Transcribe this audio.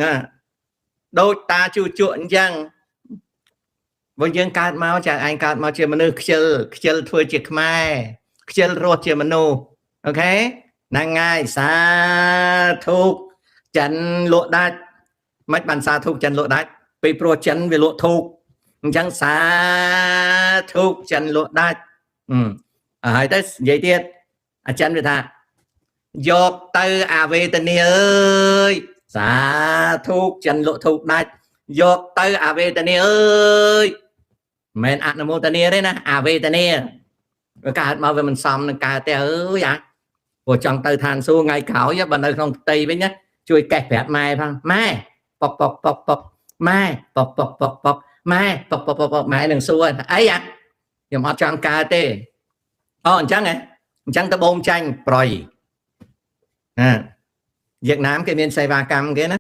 ណាដូចតាជូជក់អញ្ចឹងបើយើងកើតមកចាឯងកើតមកជាមនុស្សខ្ជិលខ្ជិលធ្វើជាខ្មែរខ្ជិលរស់ជាមនុស្ស OK ហ្នឹងហើយសាធុចិនលក់ដាច់មិនបានសាធុចិនលក់ដាច់ពីព្រោះចិនវាលក់ធូកអញ្ចឹងសាធុចិនលក់ដាច់អឺហើយទៅនិយាយទៀតអាចិនវាថាយកទៅអាវេទនាអើយសាធុចិនលក់ធូកដាច់យកទៅអាវេទនាអើយមិនមែនអនុមោទនាទេណាអាវេទនាវាកើតមកវាមិនសមនឹងកើតទេអើយអាព្រោះចង់ទៅឋានសួគ៌ថ្ងៃក្រោយបើនៅក្នុងផ្ទៃវិញណាជួយកេះប្រាប់ម៉ែផងម៉ែប៉ុកប៉ុកប៉ុកប៉ុកម៉ែប៉ុកប៉ុកប៉ុកប៉ុកម៉ែប៉ុកប៉ុកប៉ុកប៉ុកម៉ែនឹងសួរអីអាខ្ញុំអត់ចង់កើតទេអូអញ្ចឹងហ៎អញ្ចឹងទៅបូមចាញ់ប្រយណាវៀតណាមគេមានសេវាកម្មគេណា។